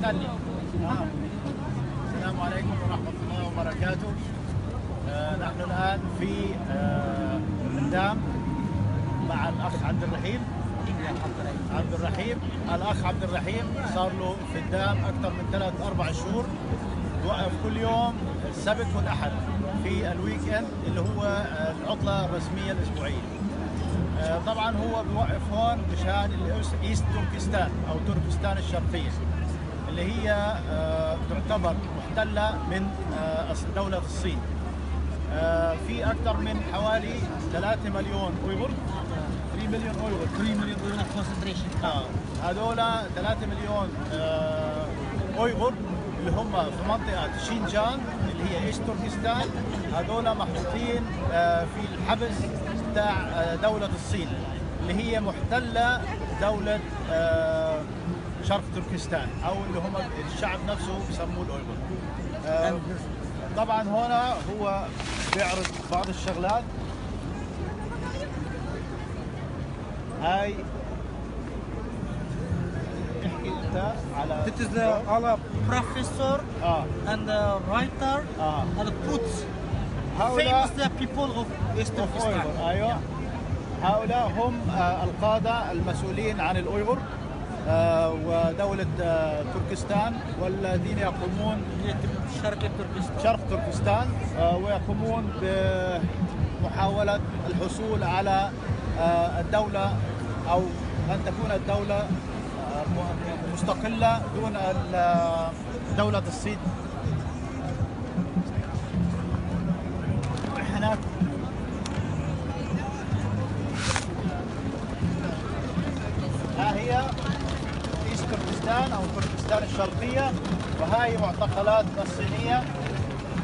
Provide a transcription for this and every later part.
استني. السلام عليكم ورحمة الله وبركاته. نحن الآن في الدام مع الأخ عبد الرحيم. عبد الرحيم، الأخ عبد الرحيم صار له في الدام أكثر من 3-4 شهور، وقف كل يوم السبت والأحد في ال weekend اللي هو العطلة الرسمية الأسبوعية. طبعا هو بيوقف هون مشان East تركستان أو تركستان الشرقية اللي هي تعتبر محتلة من دولة الصين. في أكثر من حوالي 3 مليون أويغور، 3 مليون أويغور، 3 مليون أويغور concentration. هذول 3 مليون أويغور اللي هم في منطقة شينجان اللي هي East تركستان، هذول محطوطين في الحبس بتاع دولة الصين اللي هي محتلة دولة شرق تركستان، أو اللي هم الشعب نفسه بسموه الأويغور. طبعا هنا هو بيعرض بعض الشغلات. هاي احكي انت على This is our professor and the writer and put famous the people of East Turkestan. ايوه، هؤلاء هم القادة المسؤولين عن الأويغور ودولة تركستان، والذين يقومون شرق تركستان، شرق تركستان، ويقومون بمحاولة الحصول على الدولة أو أن تكون الدولة مستقلة دون دولة الصين. هناك ها هي East تركستان أو تركستان الشرقية، وهي معتقلات الصينية.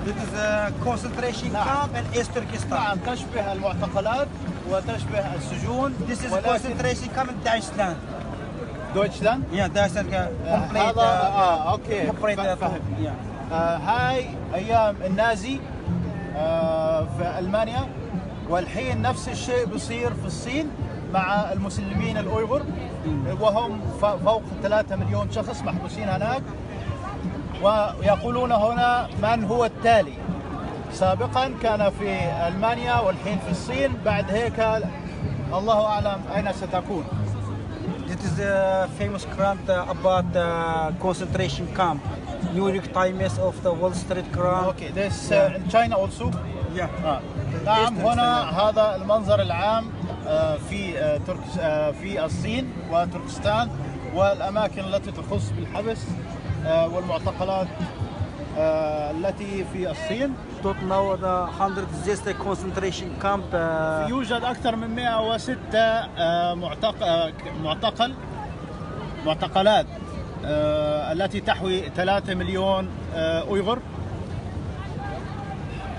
This is a concentration camp in East Turkestan. نعم، تشبه المعتقلات وتشبه السجون. This is a concentration camp in Deutschland. Deutschland? Yeah, Deutschland. هذا okay. فهم. هاي ايام النازي في المانيا، والحين نفس الشيء بصير في الصين مع المسلمين الاويغور، وهم فوق 3 مليون شخص محبوسين هناك، ويقولون هنا من هو التالي. سابقا كان في المانيا والحين في الصين، بعد هيك الله اعلم اين ستكون. This is a famous grant about the concentration camp. New York Times of the Wall Street Grant. Okay, this in China also. Yeah. نعم، هنا هذا المنظر العام في في الصين وتركستان والأماكن التي تخص بالحبس والمعتقلات التي في الصين. Don't know the 106 concentration camp. يوجد أكثر من 106 معتقلات التي تحوي 3 مليون أويغور.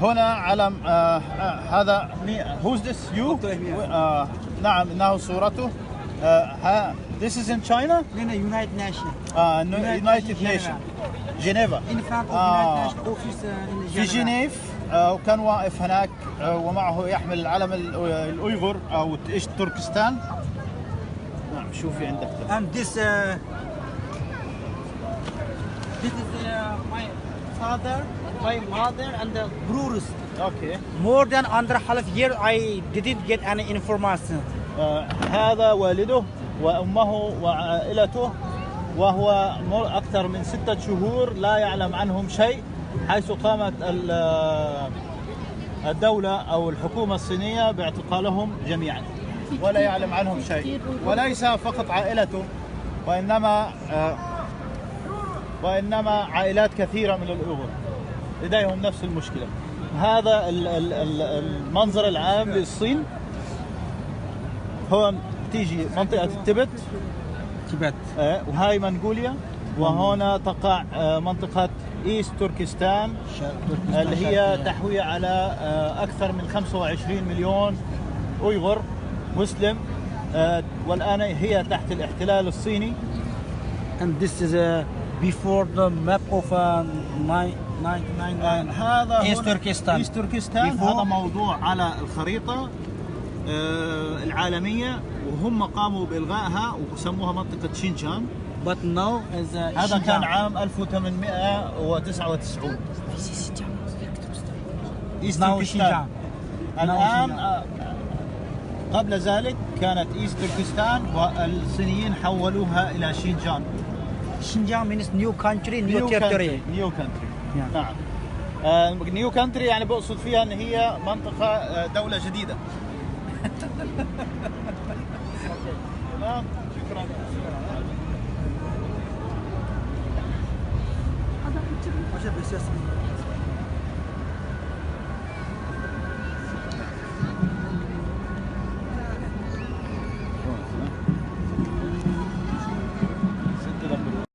هنا علم هذا who's this you؟ نعم، إنه صورته. This is in China? No, no, United Nations. United Nations. Geneva. In front of United Nations office in في جنيف، وكان واقف هناك ومعه يحمل العلم الأويغور أو إيش تركستان. نعم، شو في عندك؟ And this this is my father, my mother and the brothers. Okay. More than under half year I didn't get any information. هذا والده وأمه وعائلته، وهو أكثر من 6 شهور لا يعلم عنهم شيء، حيث قامت الدولة أو الحكومة الصينية باعتقالهم جميعا ولا يعلم عنهم شيء. وليس فقط عائلته، وإنما عائلات كثيرة من الأويغور لديهم نفس المشكلة. هذا المنظر العام للصين. هون تيجي منطقة التبت، تبت، وهاي منغوليا، وهنا تقع منطقة East تركستان اللي هي تحوي على أكثر من 25 مليون أويغور مسلم، والآن هي تحت الاحتلال الصيني. And this is before the map of 1999. هذا East Turkestan. East Turkestan. هذا موضوع على الخريطة العالمية، وهم قاموا بإلغائها وسموها منطقة شينجان. But now is هذا كان Xinjiang. عام 1899. East Now تركستان. Xinjiang. الآن Now قبل ذلك كانت East تركستان، والصينيين حولوها إلى شينجان. Xinjiang means new country, new territory. New country. Yeah. نعم، new country يعني بقصد فيها ان هي منطقة دولة جديدة. تمام، شكرا.